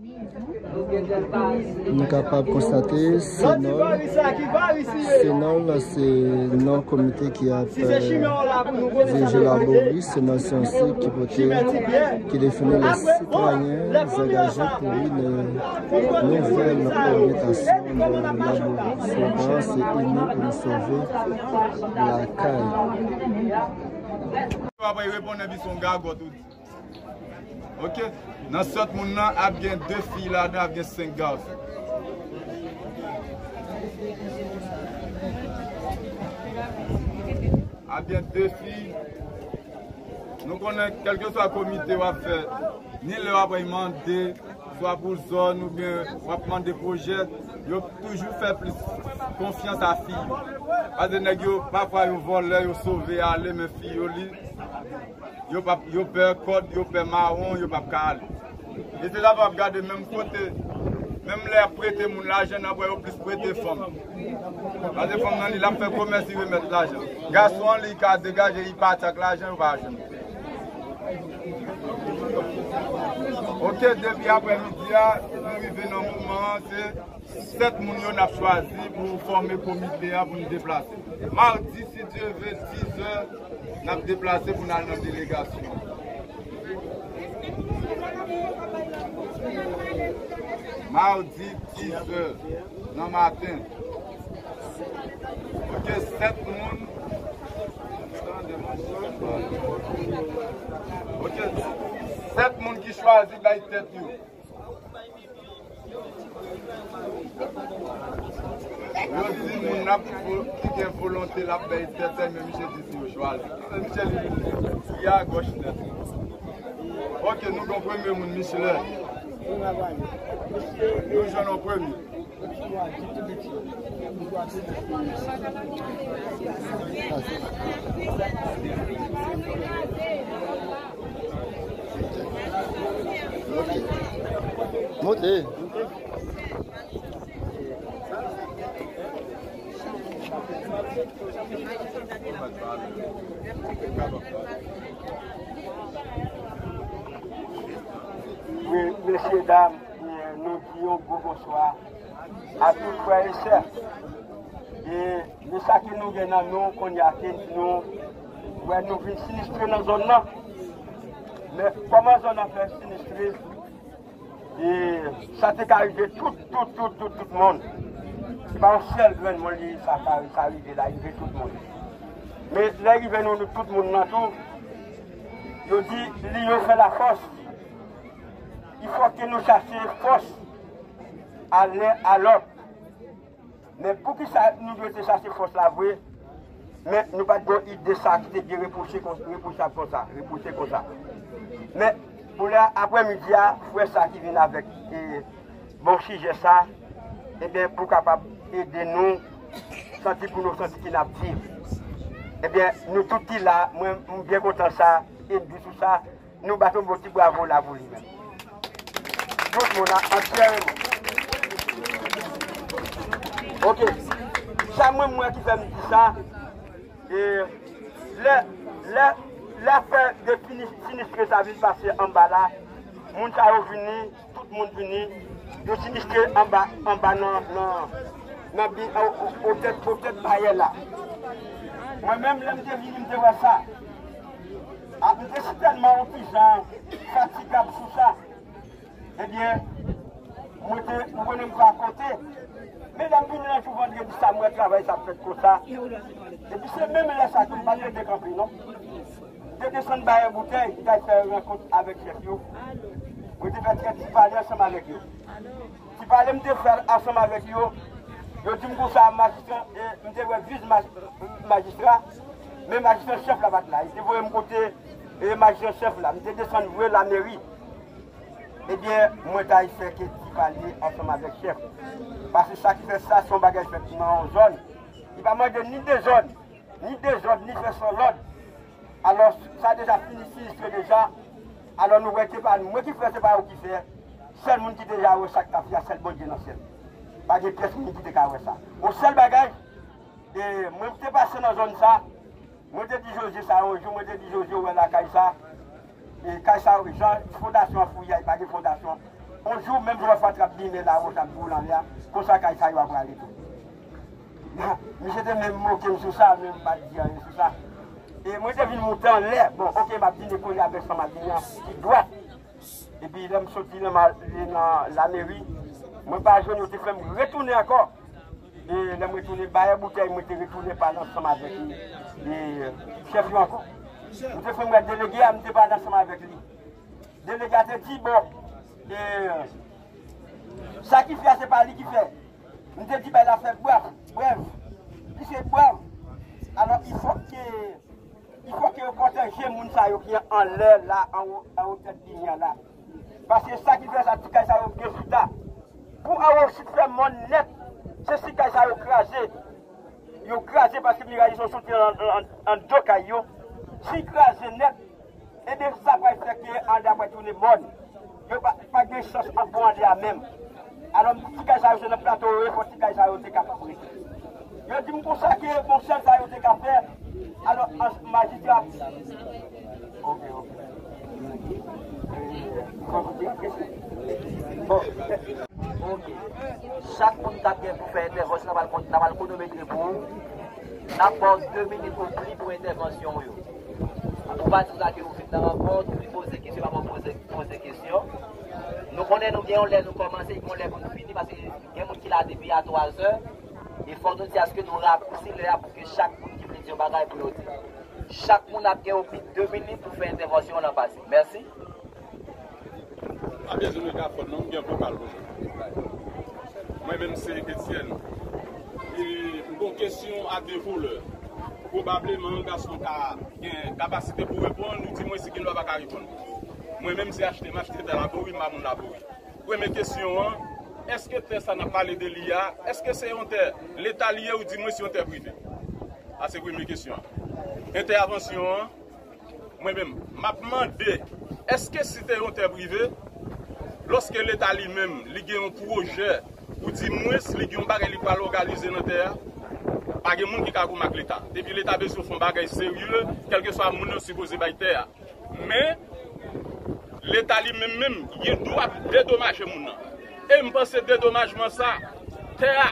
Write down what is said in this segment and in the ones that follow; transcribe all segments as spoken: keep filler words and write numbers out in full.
Nou kapab konstate Senol. Senol se non komite ki ap, eh, dirije Labori. Senol se yon sig ki pote, ki defini les citoyens engagés pour une nouvelle orientation de Labori. Slogan se Unis pour nous sauver la caille. Papa, e reponn epi se yon gagòt ou di. Ok? Nan sèt moun nan, ap gen de fi ladan, ap gen senk gason. Ap gen de fi. Nou konnen, kèlkeswa komite w ap fè, ni lè w ap mande, swa pou zòn oubyen w ap mande pwojè, yo toujou fè plis konfyans a fi yo. Paske nèg yo, pafwa yo vòlè, yo sove ale, men fi yo li, yo p ap, yo pè kòd, yo pè mawon, yo p ap ka ale. E se la w ap gade menm kote, menm lè y ap prete moun lajan, n ap wè yo plis prete fanm. Paske fanm nan li, l ap fè komès, li remèt lajan. Gason an, li ka degaje, li pati ak lajan, yo pa jwenn. Ok, depi aprèmidi a, nou rive nan moman an, se sèt moun yo n ap chwazi pou fòme komite a pou n deplase. Madi, si Dye ve, dizè, n ap deplase pou n al nan delegasyon. Madi, dizè nan maten. Ok, sèt moun. Ok, sèt moun ki chwazi bay tèt yo. Yo di moun n ap vo-, ki gen volonte l ap bay tèt, men misye di si yo chwazi. Misye li, li a gòch nèt. Ok, nou gon premye moun, Michelet. Nou jwenn yon premye. Monte. Wi, mesye dam, nou di yon gwo bonswa a tout frè e sè. E, men sa ke nou gen nan nou kounye a ke nou wè nou vin sinistre nan zòn nan. Men kòman zòn nan fè sinistre? E sa te ka rive tout, tout, tout, tout, tout moun. Se pa yon sèl grenn moun li sa ka, sa rive la, rive tout moun. Men lè rive nou, nou tout moun nan tou, yo di, l'union fait la force. Il faut que nous cherchions force à l'un à l'autre. Men poukisa nou dwe te chache fòs la vre, men nou pa t gen ide sa ki te byen repwoche kon-, repwochab konsa, repwoche konsa. Men pou lè aprèmidi a, frè sa ki vin avèk, e, bon sijè sa, ebyen, pou kapab ede nou santi pou nou santi ke n ap viv. Ebyen, nou tout ki la, mwen, m byen kontan sa, e m di sou sa, nou bat yon bon ti bravo la pou li menm. Tout moun an, antyèman. Ok. Sa mwen, mwen ki fè m di sa, e lè, lè, lè afè de sinis-, sinistre sa vin pase anba la, moun sa yo vini, tout moun vini, yo sinistre anba, anba nan, nan, nan bi-, o, o, o tèt, o tèt bayè la. Mwen menm, lè m te vini, m te wè sa. A, m te sitèlman yon ti jan fatigab sou sa. Ebyen, mwen te, mwen menm pa kote. Men lè m vini nan jou vandredi sa, m wè travay sa ap fèt konsa. Epi se menm lè sa tou, m pa t rete kanpe, non. M te desann Bayè Boutèy, m t al fè rankont avèk chèf yo. Mwen te fè kèk ti pale ansanm avèk yo. Ti pale m te fè ansanm avèk yo, yo di m konsa, majistra, e m te wè vis maj-, majistra, men majistra chèf la pa t la. Li te voye m kote, e, majistra chèf la. M te desann vre lameri. Ebyen, mwen t al fè kèk ti pale ansanm avèk chèf. Paske sa ki fè sa, se yon bagay fèt nan yon zòn. Li pa mande ni dezòd, ni dezòd, ni fè san lòd. Alò, sa deja fini sinistre deja. Alò, nou wè ke pa mwen ki fè, se pa yo ki fè. Sèl moun ki deja wè sa k t ap fè a, sèl Bondye nan syèl. Pa gen pyès moun ki te ka wè sa. Yon sèl bagay, e, mwen te pase nan zòn sa, mwen te di Jozye sa yon jou, mwen te di Jozye, ou wè lakay sa, e, kay sa, jan fondasyon an fouye a, li pa gen fondasyon. On jou, menm jan fatra ap bine la, wòch ap boule anlè a, konsa kay sa yo ap rale tou. Misye te menm moke m sou sa, men m pa t di anyen sou sa. E mwen te vin moute anlè, bon, oke, m ap bine kounye a avèk sa m ap bine an, ki dwat. Epi lè m soti nan ma-, nan lameri, mwen pa jwenn yo, te fè m retounen ankò. E lè m retounen, bayè boutèy, mwen te retounen pale ansanm avèk, e, chèf yo ankò. M te fè m wè delege a, m te pale ansanm avèk li. Delege a te di, bon, e, sa ki fè a, se pa li ki fè. M te di, bay la fè brèf, brèf. Li se brèf. Alò, il faut que, il faut que yo pwoteje moun sa yo ki anlè la, anwo, anwo tèt linye a la. Paske sa ki fè sa, ti kay sa yo gen chita. Pou anwo chit fè mòn nèt, se ti kay sa yo kraze. Yo kraze paske miray yo soti an, an, an do kay yo. Si kraze nèt, ebyen sa pral fè ke anlè a pral tounen mòn. Yo pa, pa gen chans ankò anlè a menm. Alò, m di ti kay sa yo se nan plato yo ye, fò ti kay sa yo te kapab rete. Yo di m konsa ke bon sèl sa yo te ka fè. Alò, an, majistra. Ok, ok. Bon. Ok. Chak moun k ap gen pou fè entèvansyon, n a pral kon-, n a pral kwonometre pou ou. N ap ba w de minit ou plis pou entèvansyon w yo. Pou pati sa ke ou fin nan rankont, ou vin poze kesyon, pa pou poze, poze kesyon. Nou konnen nou gen yon lè nou kòmanse, gen yon lè pou nou fini, paske gen moun ki la depi a twa zè. E fò nou di aske nou rapousi lè a pou ke chak moun ki vle di yon bagay pou yo di. Chak moun ap gen yon plis de minit pou fè entèvansyon w lan pase. Mèsi. Pa bezwen megafòn non, m gen vokal pou mwen. Mwen menm se Etienne. E m gon kesyon a de volè. Pwobableman yon gason ka gen kapasite pou reponn, ou di mwen si gen dwa pa ka reponn. Mwen menm se achte, m achte tè Labori, m pa moun Labori. Premye kesyon an, èske tè sa n ap pale de li a, èske se yon tè Leta li ye ou di mwen se yon tè prive? Sa se premye kesyon an. Entèvansyon an, mwen menm, m ap mande, èske si te yon tè prive, lòske Leta li menm, li gen yon pwojè, ou di mwens li gen yon bagay li pral òganize nan tè a, pa gen moun ki ka goumen ak Leta. Depi Leta bezwen fè yon bagay serye, kèlkeswa moun yo sipoze bay tè a. Men, Leta li menm menm, gen dwa dedomaje moun nan. E m panse dedomajman sa, tè a,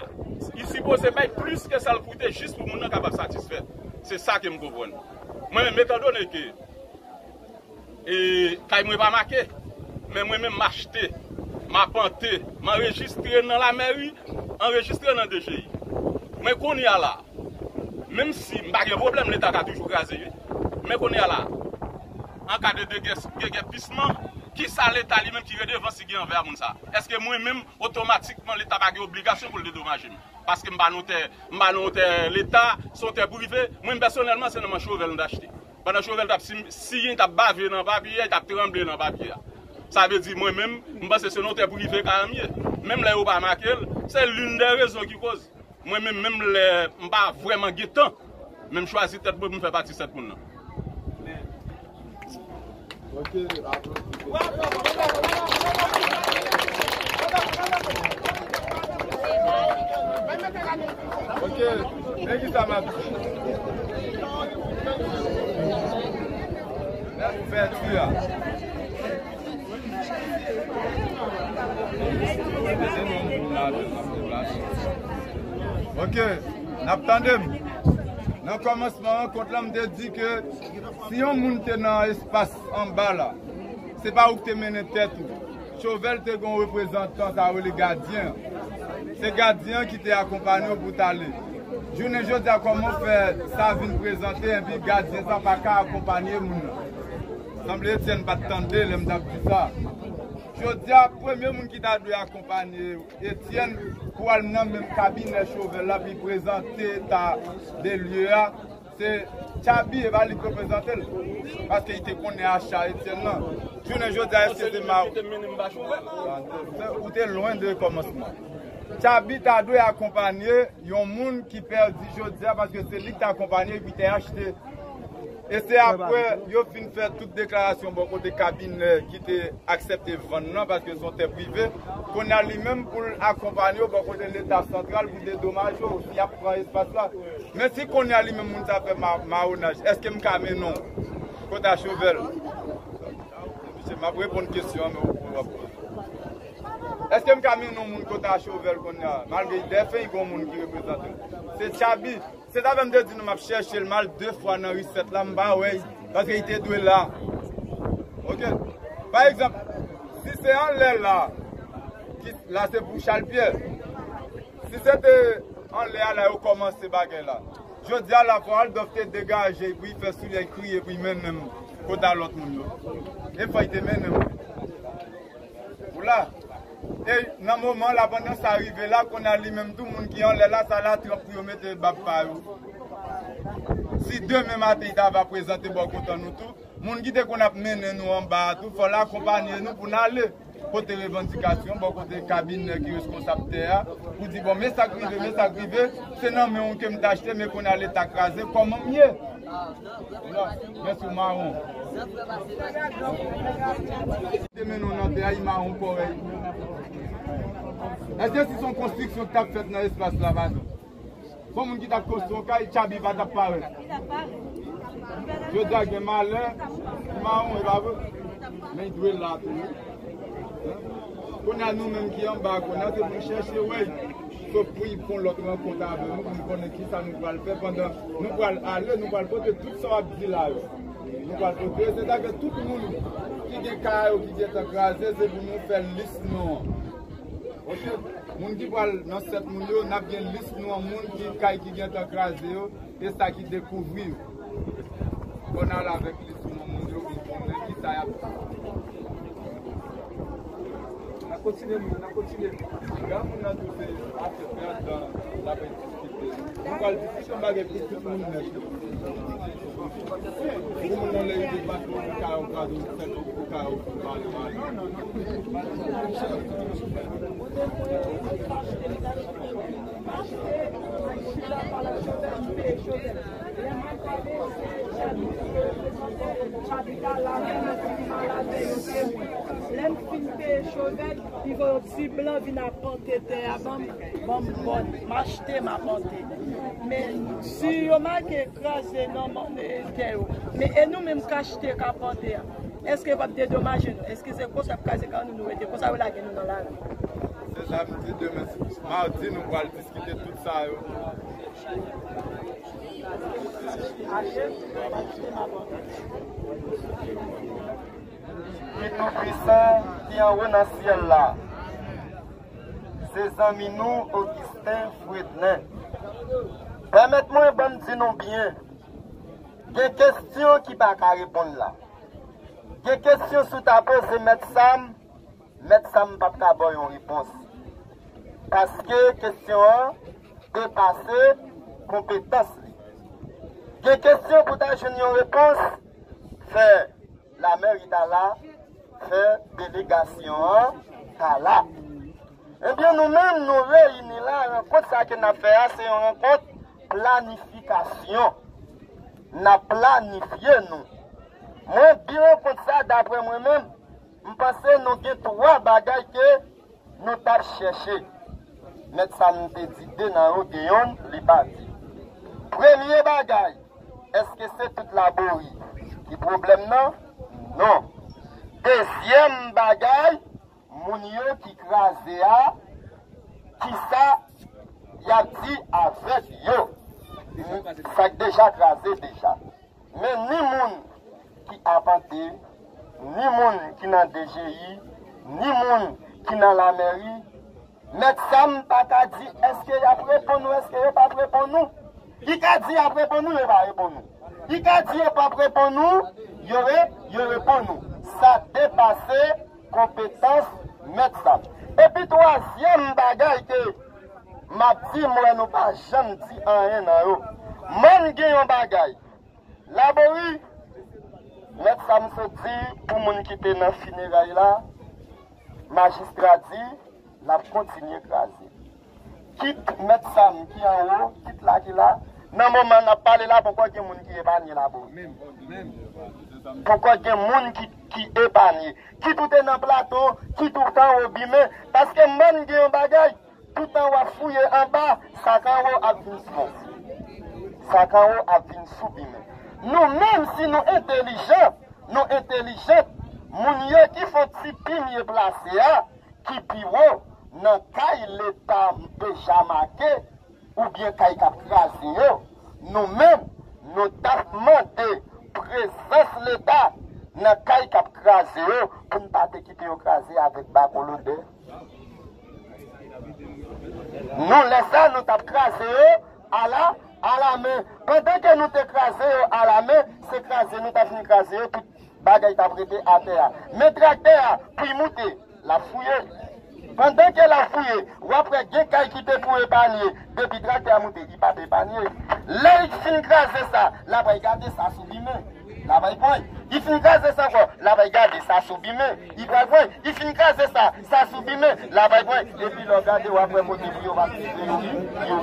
li sipoze bay plis ke sa l koute jis pou moun nan kapab satisfè. Se sa ke m konprann. Mwen menm, etandone ke, e, kay mwen pa make, men mwen menm m achte, m apante, m anrejistre nan lamèri, anrejistre nan D G I. Men kounye a la, menm si m pa gen pwoblèm, Leta ka toujou kraze, wi. Men kounye a la, an ka de degè-, degèpisman, kisa Leta li menm ki redevan si gen anvè a moun sa? Èske mwen menm, otomatikman, Leta pa gen obligasyon pou l dedomaje m? Paske m pa nan tè, m pa nan tè Leta, se yon tè prive. Mwen menm pèsonèlman, se nan men Chauvel m t achte. Pandan Chauvel t ap si-, siyen, t ap bave nan papye a, t ap tranble nan papye a. Sa vle di, mwen menm, m panse se nan tè prive kay an m ye. Menm lè yo pa make l, se l'une des raisons ki koz. Mwen menm, menm lè m pa vrèman gen tan, men m chwazi tèt mwen pou m fè pati sèt moun nan. Ok, ok, men ki sa m ap di? Lè ouvèti a. Ok, n ap tande m. Nan kòmansman rankont lan, m te di ke si yon moun te nan espas anba la, se pa ou ki te mennen tèt ou. Chauvel te gen yon reprezantan, sa rele gadyen. Se gadyen ki te akonpanye w pou t ale. Jounen jodi a, kòman w fè sa vin prezante, epi gadyen sa pa ka akonpanye moun nan? Sanble Etienne pa t tande lè m t ap di sa. Jodi a, premye moun ki ta dwe akonpanye Etienne pou al nan menm kabinè Chauvel la, pou l prezante eta de lye a, se Tchabi, e pa li k reprezante l. Paske li te konnen acha Etienne nan. Jounen jodi a, èske se ma-, ou te lwen de kòmansman. Tchabi ta dwe akonpanye yon moun ki pèdi jodi a, paske se li ki te akonpanye epi te achte. E se apre yo fin fè tout deklarasyon bò kote kabinè ki te aksepte vann nan, paske se yon tè prive. Kounye a li menm pou l akonpanye yo bò kote Leta santral pou dedomaje yo, si y ap pran espas la. Men si kounye a li menm moun sa fè ma-, mawonaj, èske m ka mennen w kote a Chauvel? Mesye, m ap reponn kesyon an, men ou, ou ap poze. Èske m ka mennen yon moun kote a Chovèl kounye a? Malgre dèfen, gen yon moun ki reprezante l. Se Tchabi. Se sa fè m te di nou m ap chèche l, m al de fwa nan ri sèt la, m pa wè l, paske li te dwe la. Oke? Pa egzanp, si se anlè la, ki, la se pou Chalpyè. Si se te anlè a la yo kòmanse bagay la. Jodi a la, fò Aldòf te degaje pou l fè soulye l kriye pou l mennen m kote a lòt moun yo. E fò l te mennen m. Ou la. E nan moman la, pandan sa rive la, kounye a li menm tou, moun ki anlè la, sa la tranp pou yo mete bab pa yo. Si demen maten li ta va prezante bò kote nou tou, moun ki te konn ap mennen nou anba a tou, fò l akonpanye nou pou n ale pote revandikasyon bò kote kabinè ki reskonsab tè a, pou di, bon, men sa k rive, men sa k rive, se nan men w ke m t achte, men kounye a Leta kraze, kòman m ye? Non, men sou mawon. Te mennen w nan tè a, li mawon kòrèy. Èske si se yon konstriksyon ki t ap fèt nan espas la, pa egzanp, se yon moun ki t ap konstwi yon kay, Tchabi pa t ap parèt? Jodi a gen malè, li mawon, e pa vre? Men li dwe la tou, wi. Kounye a nou menm ki anba a, kounye a se pou n chèche wè l. Sof pou l pran lòt rankont avè nou, pou n konnen kisa nou pral fè pandan nou pral ale, nou pral pote tout sa w ap di la yo. Nou pral pote, sètadi tout moun ki gen kay yo ki gentan kraze, se pou nou fè lis non an. Oke? Moun ki pral nan sèt moun yo, n ap gen lis non an moun ki kay ki gentan kraze yo, e sa ki dekouvri yo. Fò n ale avèk lis non moun yo pou n konnen kisa y ap. N ap kontinye, moun, n ap kontinye. Gade moun nan tou se afè pèdan l ap diskite. Nou pral diskite yon bagay pou tout moun nèt. Pou moun nan lè yo depase, ou ka, ou ka, ou ka, ou ka, ou ka, ou ka, ou ka, Lè m fin peye Chovèl, li voye yon ti blan vin apante tè a ban m, ban m bòn, m achte, m apante. Men si yo make kraze nan tè yo, men e nou menm k achte, k apante a, èske yo p ap dedomaje nou? Èske se konsa y ap kraze kay nou, nou rete konsa, yo lage nou nan lari? Se sa m di, demen madi nou pral diskite tout sa yo. Ki Toupisan ki anwo nan syèl la, se zanmi nou Augustin Fredlin. Pèmèt mwen ban m di nou byen, gen kesyon ki pa ka reponn la. Gen kesyon si w ta poze Mèt Sam, Mèt Sam p ap ka ba w yon repons. Paske kesyon an depase konpetans li. Gen kesyon pou ta jwenn yon repons, fè lamèri ta la, fè delegasyon an ta la. Ebyen, nou menm, nou reyini la, rankont sa ke n ap fè a, se yon rankont planifikasyon. N ap planifye nou. Mwen, bi rankont sa, daprè mwen menm, m panse nou gen twa bagay ke nou t ap chèche. Mèt Sam te di de nan yo, gen yonn li pa di. Premye bagay, èske se tout Labori ki pwoblèm nan? Non. Dezyèm bagay, moun yo ki kraze a, kisa y ap di avèk yo? Sa k deja kraze deja. Men ni moun ki apante, ni moun ki nan D G I, ni moun ki nan lamèri, Mèt Sam pa ka di èske y ap reponn ou, èske yo p ap reponn ou. Li ka di y ap reponn ou, yo pa reponn ou. Li ka di yo p ap reponn ou, yo re, yo reponn ou. Sa depase konpetans Mèt Sam. Epi twazyèm bagay ke m ap di, m wè nou pa janm di anyen nan yo. Mòn gen yon bagay. Labori, Mèt Sam sot di pou moun ki te nan fineray la, majistra di l ap kontinye kraze. Kit Mèt Sam ki anwo, kit la ki la, nan moman n ap pale la, poko gen moun ki epanye Labori. Poko gen moun ki, ki epanye. Kit ou te nan plato, kit ou te anwo bimen, paske mòn gen yon bagay, toutan w ap fouye anba, sa k anwo ap vin sou. Sa k anwo ap vin sou bimen. Nou menm, si nou entelijan, nou entelijant, moun yo ki fè yon ti pi mye plase a, ki pi wo nan kay Leta deja make oubyen kay k ap kraze yo, nou menm, nou t ap mande prezans Leta nan kay k ap kraze yo pou n pa te kite yo kraze avèk bakolodè. Nou, lè sa, nou t ap kraze yo ala, alamen. Pandan ke nou te kraze yo alamen, se kraze nou t ap vin kraze yo, tout bagay t ap rete atè a. Men traktè a, pou l moute, l ap fouye. Pandan ke l ap fouye, w ap wè gen kay ki te pou epanye. Depi traktè a moute, li p ap epanye. Lè l fin kraze sa, l ap al gade sa sou bimen. L ap al pran. Li fin kraze sa ankò, l ap al gade sa sou bimen. Li pral pran. Li fin kraze sa, sa sou bimen. L ap al pran. Epi lè w gade, w ap wè kote pou yo va rive, yo, yo,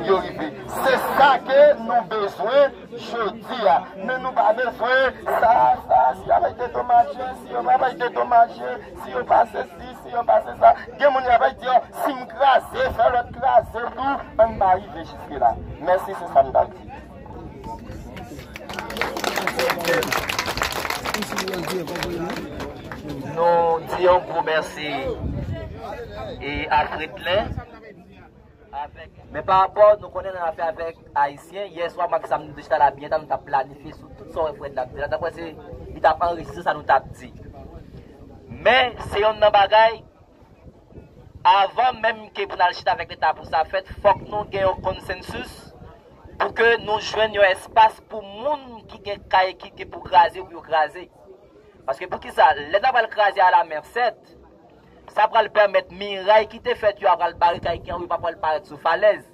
yo rive. Se sa ke nou bezwen jodi a. Men nou pa bezwen sa, sa, si yo pa dedomaje, si yo pa dedomaje, si yo pa sesi, si yo pa sesa. Gen moun y ap di, "Oh, si m kraze, fè lòt kraze tou." Ann pa rive jiske la. Mèsi, se sa m t ap di. Nou di yon gwo mèsi e a Fredlin. Men pa rapò, nou konnen nan afè avèk Ayisyen, yè swa, m ak Sam, nou te chita la byen ta, nou t ap planifye sou tout sa w wè Fred la te di la. Daprè se, li t ap anrejistre sa nou t ap di. Men, se yonn nan bagay, avan menm ke pou n al chita avèk Leta pou sa fèt, fòk nou gen yon konsansis pou ke nou jwenn yon espas pou moun ki gen kay ki gen pou kraze, pou yo kraze. Paske poukisa, lè n ap al kraze a la men sèt, sa pral pèmèt miray ki te fèt yo a pral bare kay ki anwo yo pa pral parèt sou falèz.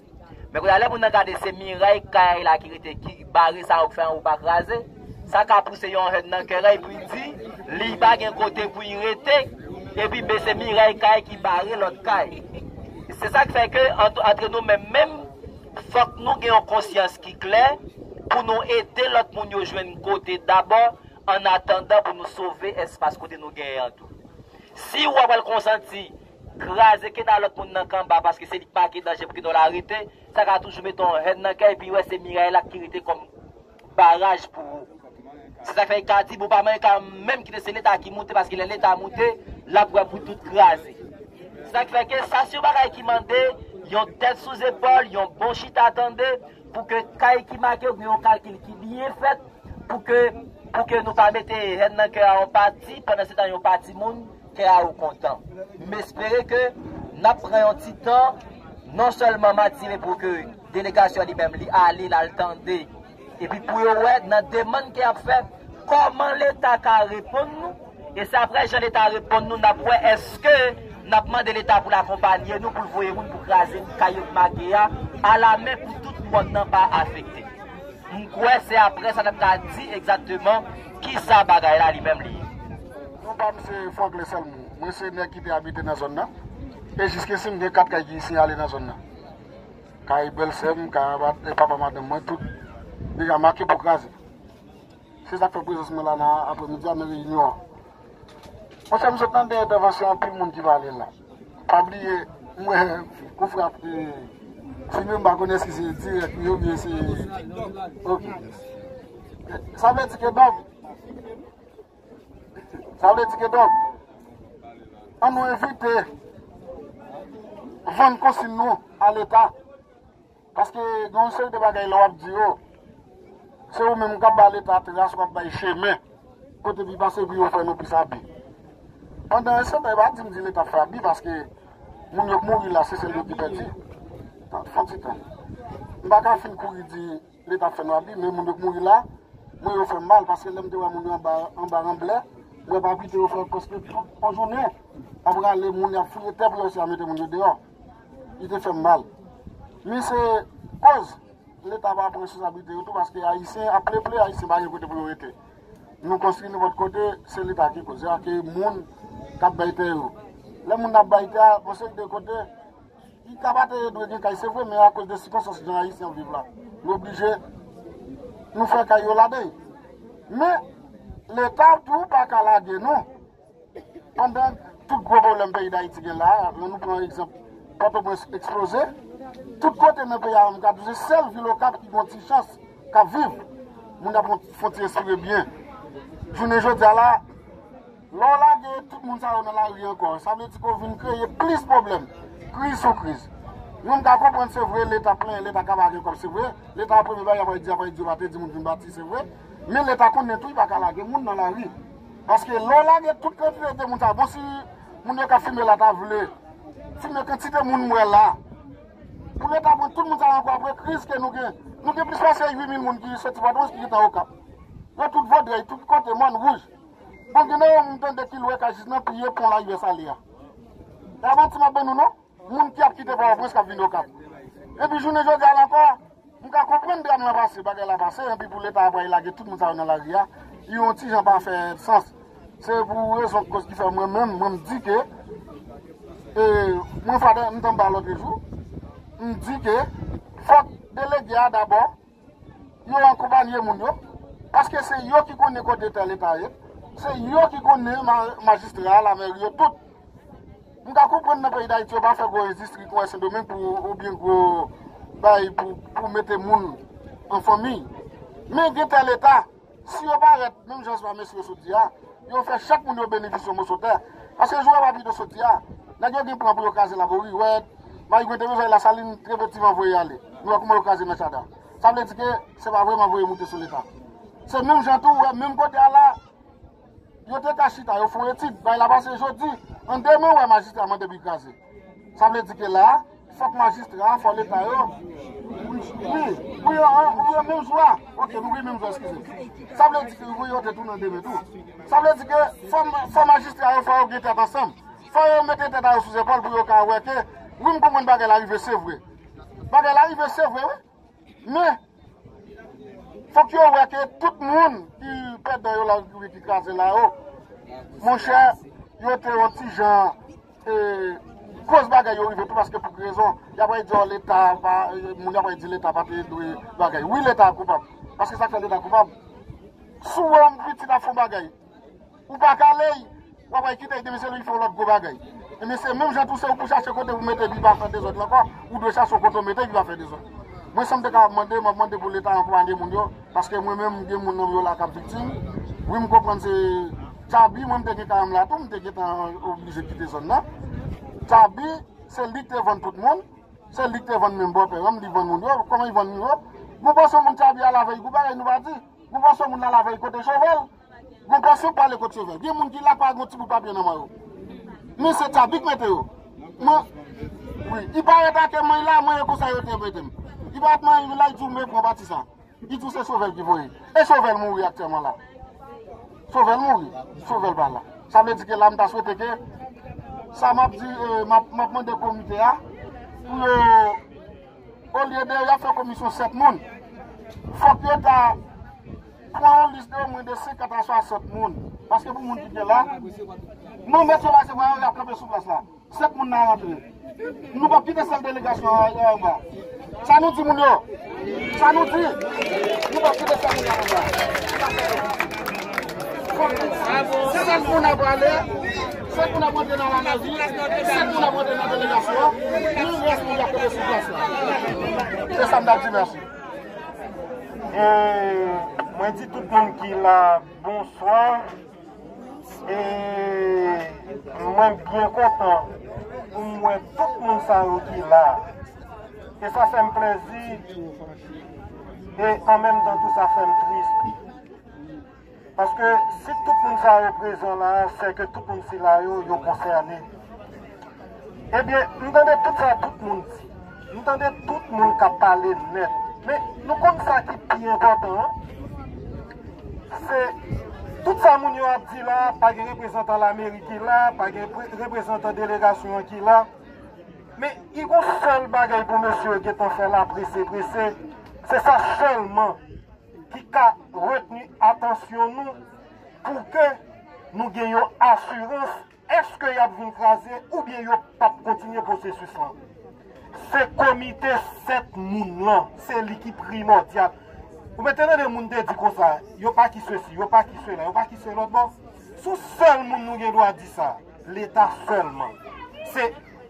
Men kounye a, lè moun nan gade se miray kay la ki rete, ki bare sa yo k fè anwo pa kraze, sa ka pouse yon hèn nan kè la epi l di, li pa gen kote pou l rete, epi men se miray kay ki bare lòt kay. Se sa k fè ke ant-, antre nou menm menm, fòk nou gen yon konsyans ki klè pou nou ede lòt moun yo jwenn kote dabò, annatandan pou nou sove espas kote nou genyen an tou. Si w ap al konsanti kraze keda lòt moun nan kanba paske se li k make danje pou keda w la rete, sa ka toujou mete yon hèn nan kè epi wè se miray la ki rete kòm baraj pou ou. Se sa k fè l ka di, bon, pa manyen ka menm kite se Leta ki moute, paske lè Leta moute, l ap wè pou tout kraze. Se sa k fè ke sa se yon bagay ki mande yon tèt sou zepòl, yon bon chita tande, pou ke kay ki make oubyen yon kalkil ki byen fèt, pou ke, pou ke nou pa mete hèn nan kè a yon pati, pandan se tan yon pati moun, kè a yo kontan. M espere ke n ap pran yon ti tan, non sèlman m ap dire pou ke delegasyon li menm li ale, l al tande, epi pou yo wè nan demann ke y ap fè, kòman Leta ka reponn nou, e se apre jan Leta reponn nou, n ap wè èske n ap mande Leta pou l akonpanye nou, pou l voye moun pou kraze kay yo k make a, alamen pou tout mòn nan pa afekte. M kwè se apre sa n ap ka di egzakteman kisa bagay la li menm li ye. Non pa m se Franklin Sèlmou. Mwen se nèg ki te abite nan zòn nan. E jiskesi m gen kat kay ki sinyale nan zòn nan. Kay bèlsè m, kay papa madanm mwen, tout deja make pou kraze. Se sa k fè prezans mwen la nan aprèmidi a nan reyinyon an. Monchè, m sot nan de entèvansyon anpil moun ki pale la. Pa bliye, m wè konfrè ap, e, filme, m pa konnen si se dirèk li oubyen se, ok. Sa vle di ke donk, sa vle di ke donk, an nou evite vann konsin nou a Leta. Paske gen yon seri de bagay lè w ap di yo, se ou menm k ap ba Leta tras, w ap bay chemen kote pou l pase pou yo fè nou plis abi. Pandan se tan, e pa di m di Leta ap fè abi, paske moun yo k mouri la, se sèl yo ki pèdi. Fon ti tan. M pa ka fin kouri di Leta ap fè nou abi, men moun yo k mouri la, mwen yo fè m mal, paske lè m te wè moun yo anba, anba ranblè, m wè pa pite yo fè konspire tout yon jounen, ap rale moun, y ap fouye tè pou yo si a mete moun yo deyò. Li te fè m mal. Men se koz Leta pa pran responsablite yo tou, paske Ayisyen ap ple ple, Ayisyen pa gen kote pou yo rete. Nou konstwi nenpòt kote, se Leta ki koz. Se a ke moun k ap bay tè yo. Lè moun ap bay tè a, bon, se de kote, li ka pa te dwe gen kay, se vre, men akoz de sikonstans jan Ayisyen ap viv la, nou oblije, nou fè kay yo ladan. Men, Leta tou pa ka lage nou. Pandan tout gwo pwoblèm peyi Dayiti gen la, lè nou pran egzanp, Pòtoprens eksploze, tout kote nan peyi a, m ka di w, se sèl vil Okap ki gen yon ti chans k ap viv. Moun ap fon ti respire byen. Jounen jodi a la, Lè w lage tout moun sa yo nan lari ankò, sa vle di ke w vin kreye plis pwoblèm. Kriz sou kriz. Mwen, m ka konprann, se vre, Leta plenyen, Leta ka pa gen kòb, se vre. Leta, premye bagay, y ap di, y ap di, yo pa te di moun vin bati, se vre. Men Leta konnen tou, li pa ka lage moun nan lari. Paske lè w lage tout kantite de moun sa, bon, si moun yo k ap filme la ta vle filme kantite moun m wè la, pou Leta pran tout moun sa yo ankò apre kriz ke nou gen, nou gen plis pase uit mil moun ki soti Pòtoprens ki gentan Okap. Yo tout Vodrèy, tout kote, Mòn Wouj. Bon, gen nan yo m tande ki lwe ka jis nan pye pon Larivyè Sale a. E pa manti m ap ban nou non. Moun ki ap kite Pòtoprens k ap vin Okap. Epi jounen jodi a la ankò, m ka konprann dram lan pase, bagay la pase, epi pou Leta ap pral lage tout moun sa yo nan lari a, li yon ti jan pa fè sans. Se pou rezon koz ki fè mwen menm, mwen m di ke, e, mwen fwa m t anba lòt jou, m di ke fòk delege a dabò, yo akonpanye moun yo, paske se yo ki konnen kote tèl eta ye, se yo ki konnen ma-, majistra a, lamèri yo, tout. M ka konprann nan peyi Dayiti, yo pa fè gwo endistri kon Sendomeng pou, oubyen gwo bay pou, pou mete moun an fanmi. Men gen tèl eta, si yo parèt, menm jan sa mesye yo sot di a, yo fè chak moun yo benefisye yon moso tè. Paske jou a pa pito sot di a, nèg yo gen plan pou yo kraze Laboriwèt, Marigo te bezwen Lasalin, Trepeti van voye ale. Nou wè kouman yo kraze Mèchada. Sa vle di ke se pa vrèman voye moute sou Leta. Se menm jan tou, ou wè, menm kote a la, yo te ka chita, yo fè yon etid, bay la pase jodi, an demen, ou wè majistra mande pou l kraze. Sa vle di ke la, fòk majistra, fò Leta yo. Wi, wi, an, wi, an menm jou a. Ok, nou wi menm jou a, eskize m. Sa vle di ke wi, yo te tounen demen tou. Sa vle di ke fò, fò majistra yo, fò yo gen tèt ansanm. Fò yo mete tèt a yo sou zepòl pou yo ka wè ke, wi, m konprann bagay la rive, se vre. Bagay la rive, se vre, wi. Men, fòk yo wè ke tout moun ki pèdan yo la, ki kraze la yo, monchè, yo te yon ti jan, e, koz bagay yo rive tou, paske pou ki rezon, y ap di, o, Leta pa, e, moun y ap di Leta pa te dwe bagay. Wi, Leta koupab. Paske sa k fè Leta koupab. Si w wè yon pitit ap fè yon bagay, ou pa kale l, w ap al kite l, demen se li ki fè yon lòt gwo bagay. Ebyen, se menm jan tou, se ou pou chache kote pou mete l, li pa fè dezòd la ankò, ou dwe chache yon kote w mete l, li pa fè dezòd. Mwen, sa m te ka mande, m ap mande pou Leta ankouraje moun yo, paske mwen menm, m gen moun nan yo la k ap viktim. Wi, m konprann se Tchabi, mwen, m te gen kay m la tou, m te gentan oblije kite zòn nan. Tchabi, se li k te vann tout moun, se li k te vann menm bòpè an m, li vann moun yo. Kòman li vann moun yo? Gon pòsyon moun Tchabi al avè l, gon bagay nou pa di. Gon pòsyon moun la l avè l kote Chovel. Gon pòsyon pale kot Chovel. Gen moun ki la pa gon ti bout papye nan men yo. Men se Tchabi k mete yo. Mwen, wi, li parèt atè mwen la, mwen e konsa yo te mete m. Li parèt mwen la, li di w men pran pati sa. Li di w se Chovel ki voye. E Chovel mouri aktyèlman la. Chovel mouri. Chovel pa la. Sa vle di ke la m ta swete ke sa m ap di, e, m ap, m ap mande komite a pou yo Olye de y ap fè komisyon sèt moun, fòk yo ta pran yon lis de omwen de senkant a swasant moun. Paske pou moun ki te la, non, mesye, pa se vre, y ap kanpe sou plas la. Sèt moun nan rantre. Nou p ap kite sèl delegasyon an anba. Sa nou di moun yo? Sa nou di? Nou p ap kite sèl moun nan anba. Sèt moun ap prale, sèt moun ap rantre nan lamèri, sèt moun ap rantre nan delegasyon an, men rès moun yo ap kanpe sou plas la. Se sa m t ap di, mèsi. E mwen di tout moun ki la, bonswa. E mwen byen kontan pou m wè tout moun sa yo ki la. E sa fè m plezi. E an menm tan tou, sa fè m tris. Paske si tout moun sa yo prezan la, se ke tout moun sila yo, yo konsène. Ebyen, m tande tout sa tout moun di. M tande tout moun k ap pale nèt. Men, nou konn sa ki pi enpòtan an? Se tout sa moun yo ap di la, pa gen reprezantan lameri ki la, pa gen pre-, reprezantan delegasyon an ki la. Men, i gon sèl bagay pou mesye yo gentan fè la prese, prese. Se sa sèlman ki ka retni atansyon nou pou ke nou gen yon asirans, èske y ap vin kraze oubyen yo p ap kontinye pwosesis lan. Se komite sèt moun lan, se li ki primòdyal. Ou mete tande moun te di konsa, yo pa ki sesi, yo pa ki sela, yo pa ki se lòt bò. Se yon sèl moun nou gen dwa di sa, Leta sèlman. Se,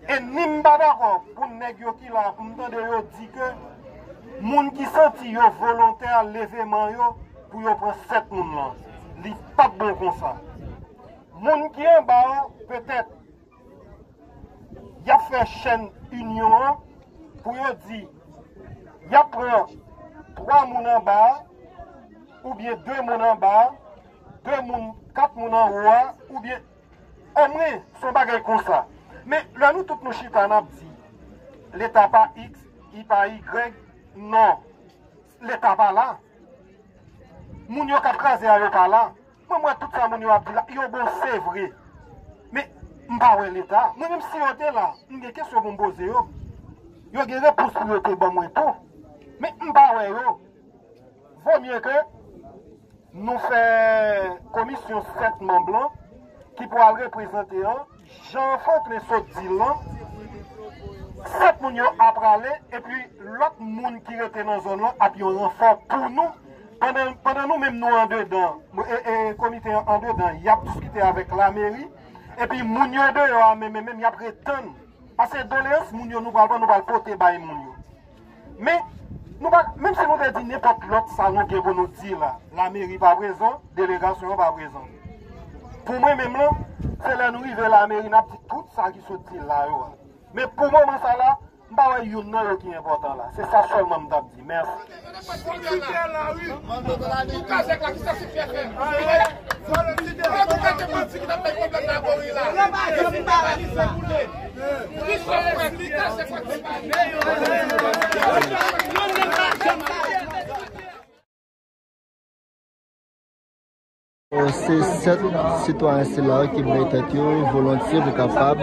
e ni m pa dakò pou nèg yo ki la, pou m tande yo di ke moun ki santi yo volontè leve men yo pou yo pran sèt moun lan. Li p ap bon konsa. Moun ki anba w, petèt, y ap fè chèn inyon an pou yo di, y ap pran twa moun anba a, oubyen de moun anba a, de moun, kat moun anwo a, oubyen omwen, se yon bagay konsa. Men, lè nou tout nou chita, n ap di, Leta pa X, li pa Y, non. Leta pa la. Moun yo k ap kraze a, yo pa la. Mwen, m wè tout sa moun yo ap di la, yo bon, se vre. Men, m pa wè Leta. Mwen menm, si yo te la, m gen kesyon pou m poze yo. Yo gen repons pou yo te ban mwen tou. Men, m pa wè yo. Vo mye ke nou fè komisyon sèt manm lan ki pral reprezante an, jan Franklin sot di l lan, sèt moun yo ap prale, epi lòt moun ki rete nan zòn lan ap yon ranfò pou nou, pandan, pandan nou menm nou andedan, e, e, komite an andedan, y ap diskite avèk lameri, epi moun yo deyò a menm, menm, menm, y ap ret tann. Paske doleyans moun yo nou pral pran, nou pral pote bay moun yo. Men, nou pa, menm si nou te di nenpòt lòt sa nou gen pou nou di la, lameri pa prezan, delegasyon an pa prezan. Pou mwen menm lan, se lè nou rive lameri, n ap di tout sa ki sot di la yo a. Men pou moman sa la, m pa wè youn nan yo ki enpòtan la. Se sa sèlman m t ap di. Mèsi. Se sèt sitwayen sila yo ki bay tèt yo volontye pou kapab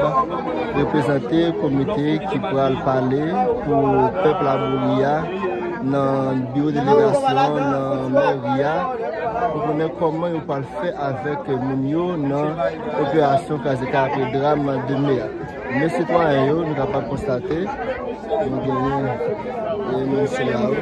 reprezante komite ki pral pale pou pèp Laboli a nan biwo delegasyon an, nan mèri a, pou konnen kòman yo pral fè avèk moun yo nan operasyon kraze kay apre dram de me a. Men sitwayen yo, nou kapab konstate, nou genyen, e, moun sila yo.